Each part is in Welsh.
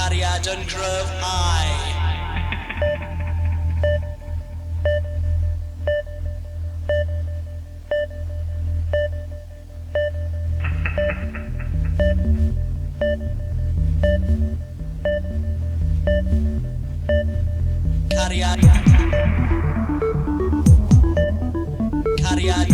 Cariad yn cryfhau. Cariad. Cariad.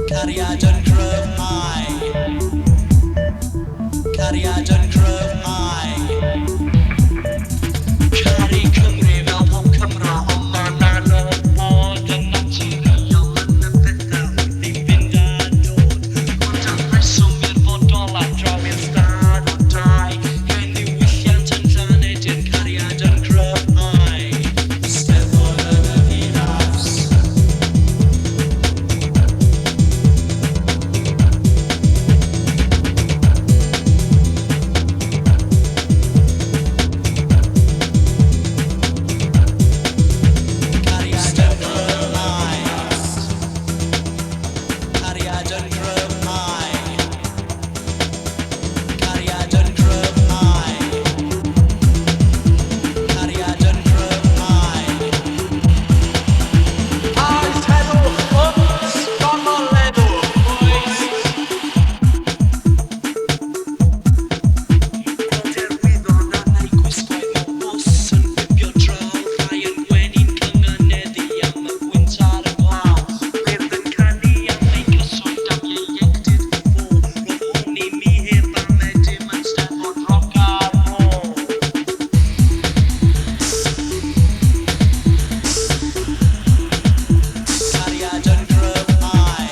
Cariad yn cryfhau. Cariad yn cryfhau. Caru Cymru fel pob Cymro, ond mae'n anodd bod yn naturiol yn y pethau wrth i fynd a dod. Ond am reswm i'r fodolaeth draw i'r stad o dai, hen ddiwylliant yn llaned i'r cariad yn cryfhau. Steddfod yn y ddinas. Cariad yn cryfhau. Cariad yn cryfhau. Cariad yn cryfhau. Cariad yn cryfhau. Oes heddwch, oes gorfoleddwch, oes. Gweld derwyddon am eu gwisgoedd mewn bws yn gwibio draw, rhai yn gwenu'n cynganeddu am y gwynt ar y glaw, beirdd yn canu am eu cyswllt am ieuenctid fo, roedd hwn i mi heb amed dim yn Steddfod rock a roll. Cariad yn cryfhau.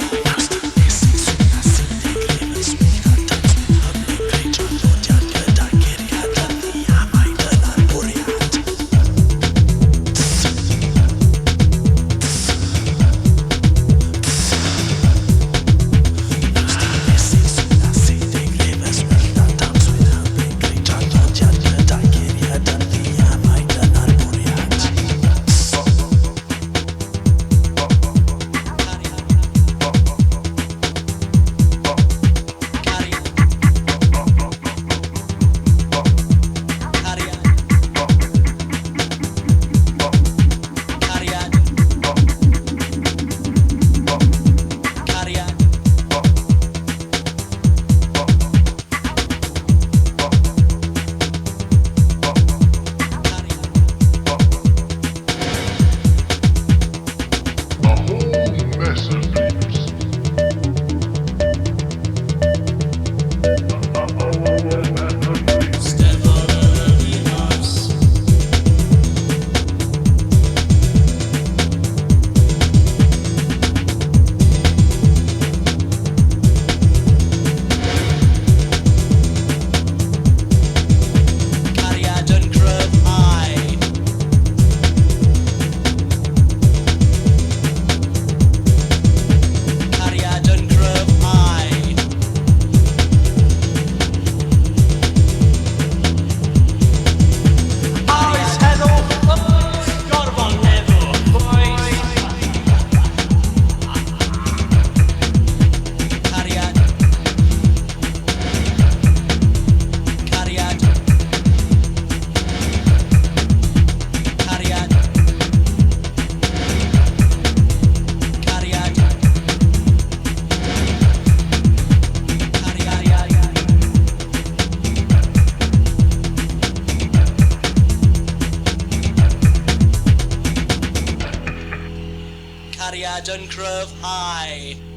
Cariad. Cariad. Cariad. Cariad. Cariad. A whole mess of peeps. Steddfod yn y ddinas. Cariad yn cryfhau. Cariad yn cryfhau. Oes heddwch, oes gorfoleddwch, oes. Cariad. Cariad. Cariad. Cariad. Cariad. Cariad yn cryfhau.